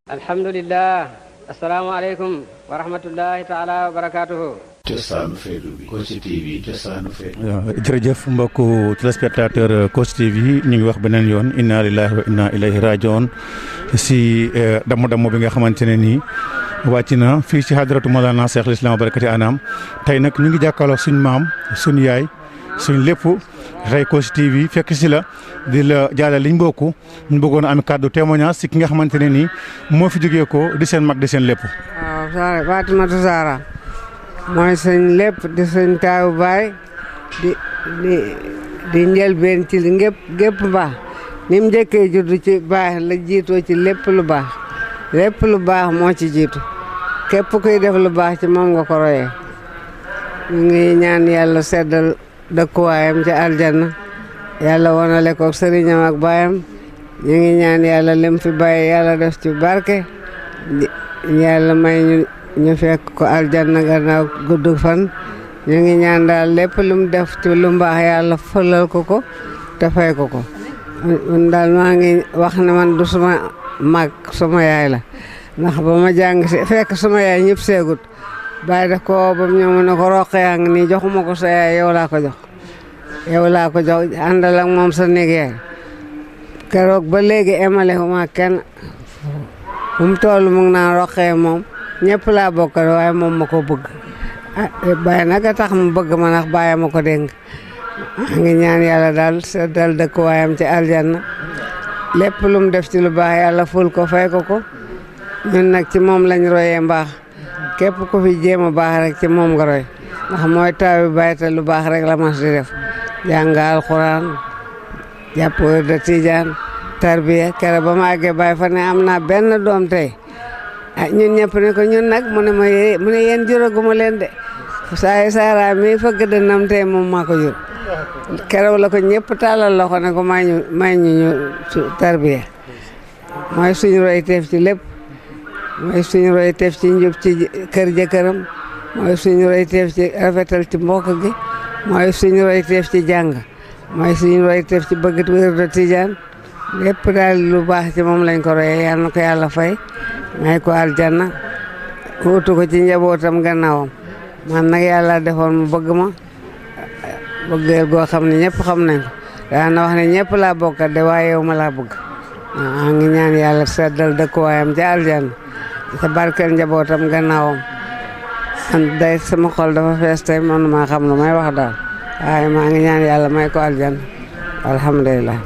alhamdulillah asalaamaaleykum wa rahmatullahi taala wa barakaatuhu. cosaanu feetu bi Kossy TV cosaanu feetu. jërëjëf mbokku téléspectateur Kossy TV ñu ngi wax beneen yoon inna lillahi wa inna ilayhi rajiun si damm bi nga xamante ne nii wàcc na fii ci hadratu Mawlana Cheikh al-Islam wa barakati anam tey nag ñu ngi jàkkaarloo suñ maam suñ yaay suñ lépp tey Kossy TV fekk si la di la jaale liñ bokku ñu bëggoon a am kàddu témoignage si ki nga xamante ne nii moo fi jógee ko di seen mag di seen lépp. waaw Fatimata Zahra mooy sëñ lépp di sëñ taawu baay di njëlbeen ci gépp baax ni mu njëkkee juddu ci baax la jiitoo ci lépp lu baax moo ci jiitu képp kuy def lu baax ci moom nga ko royee. ñu ngi ñaan yàlla seddal dëkkuwaayam ci aljanna yàlla wonale ko sëriñam ak baayam ñu ngi ñaan yàlla lim fi bàyyi yàlla def ci barke yàlla may ñu fekk ko aljanna gannaaw gudd fan ñu ngi ñaan daal lépp lu mu def ci lu mbaax yàlla fëlal ko te fay ko man daal maa ngi wax ne man du suma mag suma yaay la ndax ba ma jàng si fekk suma yaay ñëpp seegut bàyyi def ko ba mu ñëw mu ne ko roqe yaa ngi nii joxuma ko sa yaay yow laa ko jox àndal ak moom sa néeg yaay keroog ba léegi emale huma kenn fu mu toll mu ngi naan roqee moom ñëpp laa bokkal waaye moom ma ko bëgg bàyyi nag a tax mu bëgg ma ndax bàyyi ma ko dénk maa ngi ñaan yàlla daal seddal dëkkuwaayam ci aljanna lépp lu mu def ci lu baax yàlla ful ko fay ko ñun nag ci moom lañ royee mbaax képp ku fi jéem a baax rek ci moom nga roy ndax mooy taw bi bàyyi te lu baax rek la mas di def jàng alxuraan jàpp de tijaan tarbiya kere ba ma àggee bàyyi fa ne am naa benn doom tey ñun ñëpp ne ko ñun nag mu ne yéen juraguma leen de saara mi fëgg dënnam tey moom maa ko jur keroog la ko ñëpp tàllal loxo ne ko may ñu tarbiya mooy suñu roy teef ci lépp mooy suñu roy teef ci njub ci kër jëkkëram mooy suñu roy teef ci rafetal ci mbokk gi mooy suñu roy teef ci jàng mooy suñu roy teef ci bëgg wér de tijaan lépp daal lu baax ci moom lañ ko royee yal na ko yàlla fay may ko aljanna wutu ko ci njabootam gannaawam man nag yàlla defoon mu bëgg ma bëggeel goo xam ne ñëpp xam nañ ko daan na wax ne ñëpp laa bokkat de waaye yow ma laa bëgg maa ngi ñaan yàlla seddal dëkkuwaayam ci aljanna te barkeel njabootam gannaawam man day sama xol dafa fees tey man maa xam lu may wax daal waaye maa ngi ñaan yàlla may ko aljanna alhamdulilah.